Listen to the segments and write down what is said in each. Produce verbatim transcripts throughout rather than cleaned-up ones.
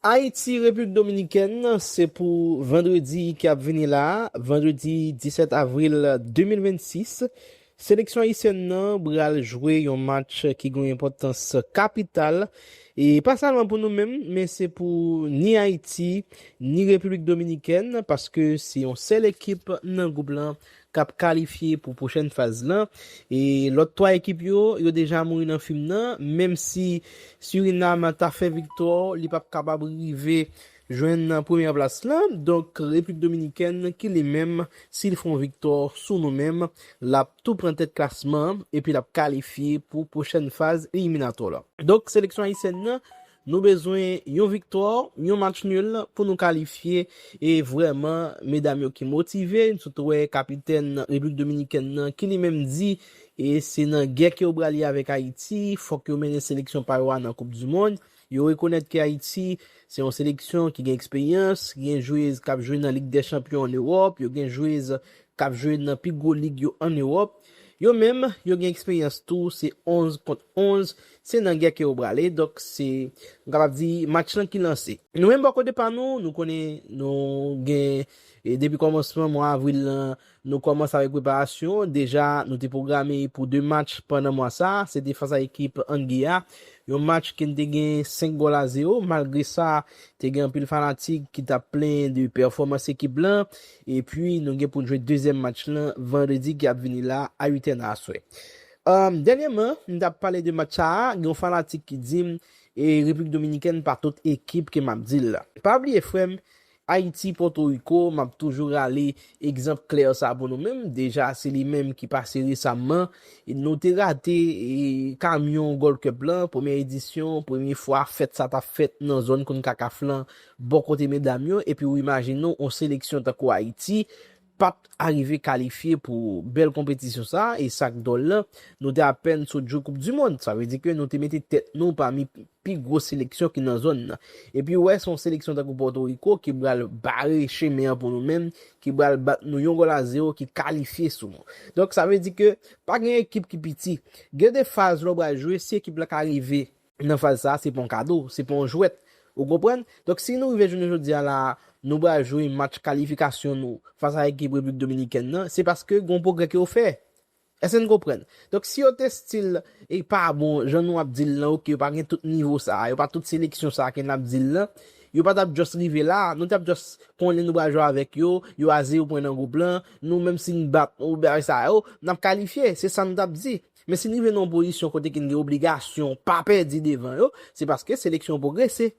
Ayiti, Repiblik Dominikèn, se pou vandredi ki ap vini la, vandredi disèt avril de mil vennsis. Seleksyon ayisyèn nan pral jwe yon match ki gen yon enpòtans kapital. E pa sèlman pou nou menm, men se pou ni Ayiti, ni Repiblik Dominikèn, paske se yon sèl ekip nan gwoup lan k ap kalifye pou pwochèn faz lan. E lòt twa ekip yo, yo deja mouri nan fim nan, menm si Surinam ta fè viktwa, li p ap kapab rive jwenn premyè plas lan. Donk, Repiblik Dominikèn ki li menm, si l fè yon viktwa sou nou menm, l ap tou pran tèt klasman an, epi l ap kalifye pou pwochèn faz eliminatwa la. Donk, seleksyon ayisyèn nan, nou bezwen yon viktwa, yon match nul pou nou kalifye. E vrèman, medam yo ki motive, nou sot wè kapitèn Repiblik Dominikèn nan ki li menm di, e se nan gè ke yo prale avèk Ayiti, fòk yo mennen seleksyon pa yo a nan Koup di Mond. Yo rekonèt ke Ayiti se yon seleksyon ki gen eksperyans, ki gen jwez k ap jwe nan Lig dè Chanpyon ann Ewòp, yo gen jwez k ap jwe nan pi gwo lig yo ann Ewòp. Yo menm, yo gen eksperyans tou, se onz kont onz, se nan gè ke yo prale, donk se, nou kapab di, match lan ki lanse. Nou menm bò kote pa nou, nou konnen nou gen, e depi kòmansman mwa avril lan, nou kòmanse avèk preparasyon. Deja, nou te pwograme pou de match pandan mwa sa a. Se te fas a ekip Angiya. Yon match ke n te gen senk gòl a zewo. Malgre sa, te gen anpil fanatik ki t ap plenyen de pèfòmans ekip lan. Epi, nou gen pou n jwe dezyèm match lan vandredi ki ap vini la a uit è nan aswè. Um, dènyèman, m t ap pale de match sa a, gen yon fanatik ki di m, e Repiblik Dominikèn pa tout ekip ke m ap di l la. Pa bliye, frè m, Ayiti, Pòtoriko, m ap toujou rale egzanp klè sa pou nou menm. Deja, se li menm ki pase resamman. E nou te rate, e, kamyon Gold Cup lan, premyè edisyon, premye fwa fèt sa t ap fèt nan zòn Konkakaf lan, bò kote medam yo. Epi w imajine w, yon seleksyon tankou Ayiti, pa t arive kalifye pou bèl konpetisyon sa a, e sa k dòl lan, nou te apèn sot jwe Koup di Mond. Sa vle di ke nou te mete tèt nou pami pi gwo seleksyon ki nan zòn nan. Epi w wè, se yon seleksyon tankou Pòtoriko ki pral bare chemen an pou nou menm, ki pral bat nou yon gòl a zewo, ki kalifye sou nou. Donk, sa vle di ke pa gen ekip ki piti. Gen de faz lè w pral jwe, si ekip la ka rive nan faz sa a, se pa yon kado, se pa yon jwèt. Ou konprann? Donk, si nou rive jounen jodi a la, nou pral jwe match kalifikasyon nou fas a ekip Repiblik Dominikèn nan, se paske gen yon pwogrè ke yo fè. Èske n konprann? Donk, si yo te still e pa bon, jan nou ap di l lan, oke, yo pa gen tout nivo sa a, yo pa tout seleksyon sa a ke n ap di l lan, yo pa t ap just rive la, nou t ap just konnen nou pral jwe avèk yo, yo a zewo pwen nan gwoup lan, nou menm si n bat ou bagay sa yo, n ap kalifye, se sa nou t ap di. Men si n rive nan yon pozisyon kote ke n gen obligasyon pa pèdi devan yo, se paske seleksyon an pwogrese.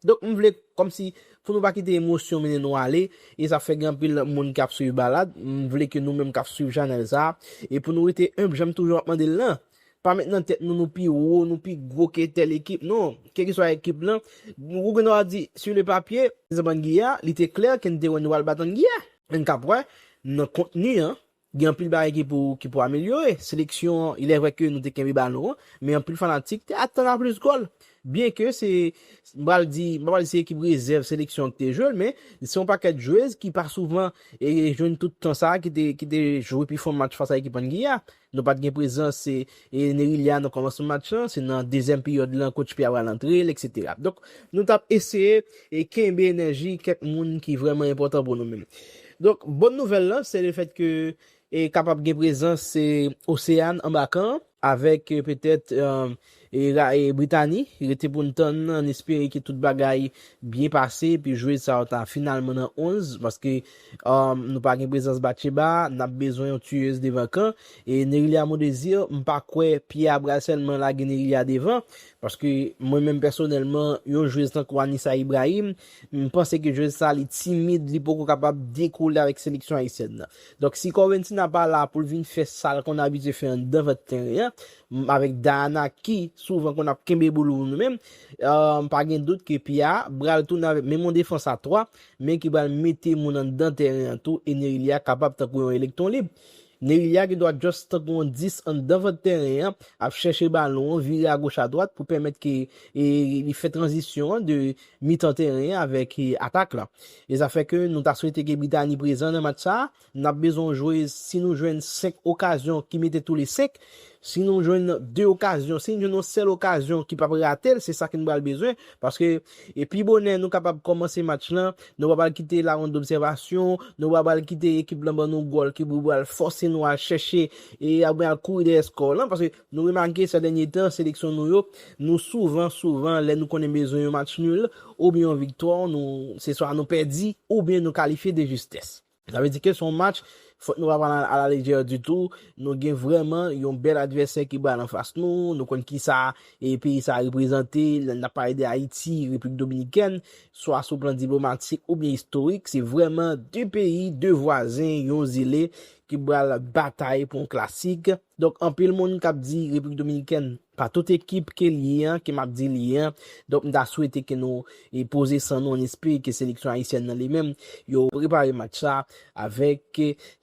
Donk, m vle, kòmsi, pou nou pa kite emosyon mennen nou ale, e sa fè gen anpil moun k ap swiv Balad, m vle ke nou menm k ap swiv chanèl sa a, e pou nou rete enb, jan m toujou ap mande l lan, pa met nan tèt nou, nou pi wo, nou pi gwo ke tèl ekip, non, kèlkeswa ekip lan, ou gen dwa di, sur le papier, egzanp Angiya, li te klè ke n te wè nou pral bat Angiya, men n k ap wè, nan kontni an, gen anpil bagay ki pou, ki pou amelyore. Seleksyon an, il est vrai ke nou te kenbe balon an, men anpil fanatik te atann a plis gòl. Byen ke se, m pral di, m pa pral di se ekip rezèv seleksyon an ki te jwe l, men se yon pakèt jwez ki pa souvan e jwenn tout tan sa a, ki te, ki te jwe pi fon match fas a ekip Angiya. Nou pa t gen prezans, se, e Nerilya nan kòmansman match lan, se nan dezyèm peryòd lan, coach Pierre pral antre l, etsetera. Donk, nou t ap eseye e kenbe enèji kèk moun ki vrèman enpòtan pou nou menm. Donk, bòn nouvèl lan, se lefèt ke e kapab gen prezans, e, Océane Embarquant avèk, e, petèt, e, e, ra- e, Brittany. Rete pou n tann, n espere ke tout bagay byen pase, epi jwez sa yo ta finalman nan onz, paske, e, nou pa gen prezans Batcheba, n ap bezwen yon tiyez devan kan. E Nerilya Mondésir, m pa kwè Pierre a pral sèlman lage Nerilya devan, paske mwen menm pèsonèlman, yon jwez tankou Anissa Ibrahim, m panse ke jwez sa li timid, li poko kapab dekole avèk seleksyon ayisyèn nan. Donk, si Corventina pa la pou l vin fè sa l konn abitye fè anndan vant teren an, m, avèk Diana ki souvan konn ap kenbe boul pou nou menm, e, m pa gen dout ke Pierre a pral tounen avèk menm yon defans a twa, men ki pral mete moun anndan teren an tou, e Nerilya kapab tankou yon elektwon lib. Nerilya ki dwa just tankou yon dis anndan vant teren an, ap chèche balon an, vire agoch adwat pou pèmèt ke, e, li fè tranzisyon an de mitan teren an avèk, e, atak la. E sa fè ke nou ta swete ke Brittany prezan nan match sa a. N ap bezwen yon jwez, si nou jwenn senk okazyon ki mete tou le senk, Si nou jwenn de okazyon, si nou jwenn yon sèl okazyon ki p ap rate l, se sa ke nou pral bezwen. Paske, e pi bonè nou kapab kòmanse match lan, nou pa pral kite la ronn d'obsèvasyon, nou pa pral kite ekip lan ban nou gòl ki pou pral fòse nou al chèche e ap al kouri dèyè skò lan. Paske nou remake sa dènye tan, seleksyon nou yo, nou souvan, souvan, lè nou konnen bezwen yon match nil oubyen yon viktwa, nou, se swa nou pèdi oubyen nou kalifye de jistès. Sa vle di ke se yon match, fòk nou pa pran al a la lejè ditou. Nou gen vrèman yon bèl advèsè ki pral anfas nou. Nou konn kisa e peyi sa a reprezante. Lè n ap pale de Ayiti, Repiblik Dominikèn, swa sou plan diplomatik oubyen istorik, se vrèman de peyi, de vwazen, yon zile ki pral batay pou yon klasik. Donk, anpil moun k ap di Repiblik Dominikèn, pa tout ekip ke l ye an, ke m ap di l ye an. Donk, m ta swete ke nou e poze san nou an espri ke seleksyon ayisyèn nan li menm, yo prepare match sa avèk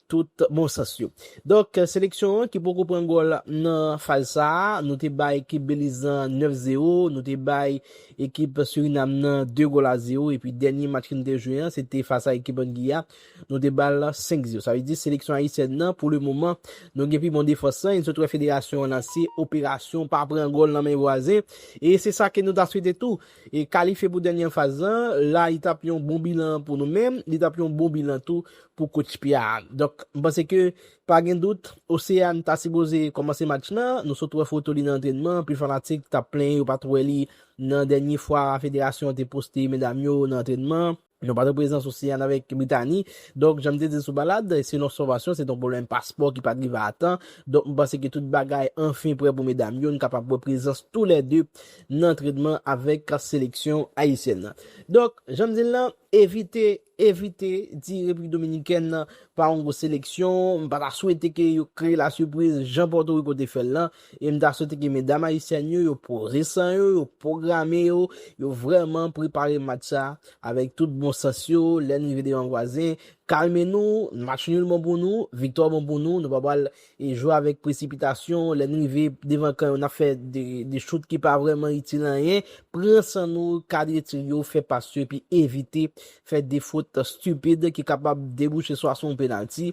tout bon sans yo. Donk, seleksyon an ki poko pran gòl nan faz sa a, nou te bay ekip Beliz lan nèf zewo, nou te bay ekip Surinam nan de gòl a zewo, epi dènye match ke nou te jwe an, se te fas a ekip Angiya, nou te ba l senk zewo. Sa vle di seleksyon ayisyèn nan, pou le moman, nou gen pi bon defans lan, e nou sot wè federasyon an lanse operasyon pa pran gòl nan men vwazen, e se sa ke nou ta swete tou. E kalifye pou dènye faz lan, la li t ap yon bon bilan pou nou menm, li t ap yon bon bilan tou pou coach Pierre. Donk, m panse ke pa gen dout, Océane ta sipoze kòmanse match lan, nou sot wè foto li nan antrenman, anpil fanatik t ap plenyen yo pa t wè li nan dènye fwa federasyon an te poste medam yo nan antrenman. Nou pa t wè prezans Océane avèk Brittany. Donk, jan m te di sou Balad, selon obsèvasyon, se t yon pwoblèm paspò ki pa t rive a tan. Donk, m panse ke tout bagay anfen prè pou medam yo. Nou kapab wè prezans toulède nan antrenman avèk seleksyon ayisyèn nan. Donk, jan m di l lan, evite, evite di Repiblik Dominikèn nan pa yon gwo seleksyon. M pa ta swete ke yo kreye lasipriz jan Pòtoriko te fè l lan. E m ta swete ke medam ayisyèn yo, yo poze san yo, yo pwograme yo, yo vrèman prepare match sa avèk tout bon sans yo. Lè n rive devan vwazen, kalme nou, match nil bon pou nou, viktwa bon pou nou, nou pa pral e jwe avèk presipitasyon. Lè n rive devan kan yo, n ap fè de, de chout ki pa vrèman itil anyen. Pran san nou, kadre tir yo, fè pas yo, epi evite fè de fot stipid ki kapab debouche swa sou yon penalti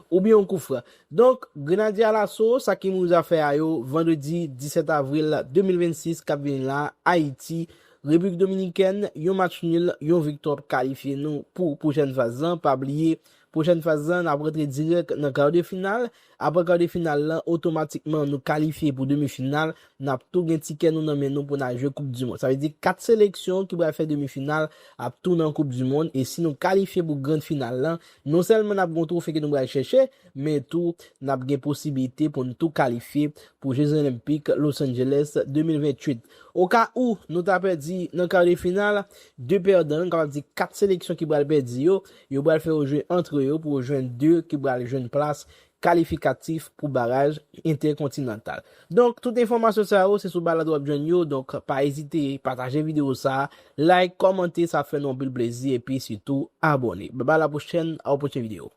oubyen yon koufran. Donk, Grenadye Alaso, sa ki Mouza fè a yo, vandredi disèt avril de mil vennsis k ap vini la, Ayiti, Repiblik Dominikèn, yon match nil, yon viktwa ap kalifye nou pou pwochèn faz lan. Pa bliye, pwochèn faz lan, n ap rantre dirèk nan kar de final. Apre kar de final lan, otomatikman, nou kalifye pou demi final. N ap tou gen tikè nou nan men nou pou n al jwe Koup di Mond. Sa vle di kat seleksyon ki pral fè demi final ap tou nan Koup di Mond. E si nou kalifye pou gran final lan, non sèlman n ap gen yon twofe ke nou pral chèche, men tou, n ap gen posiblite pou n tou kalifye pou Jeux Olympiques Los Angeles de mil venntuit. Oka ou nou ta pèdi nan kar de final, de pèdan yo, nou kapab di kat seleksyon ki pral pèdi yo, yo pral fè yo jwe antre yo pou yo jwenn de ki pral jwenn plas kalifikatif pou baraj entèkontinantal. Donk, tout enfòmasyon sa yo, se sou Balad w ap jwenn yo. Donk, pa ezite pataje videyo sa, like, kòmante, sa fè nou anpil plezi, epi sitou abòne. Bye bye, la pwochèn, a yon pwochen videyo.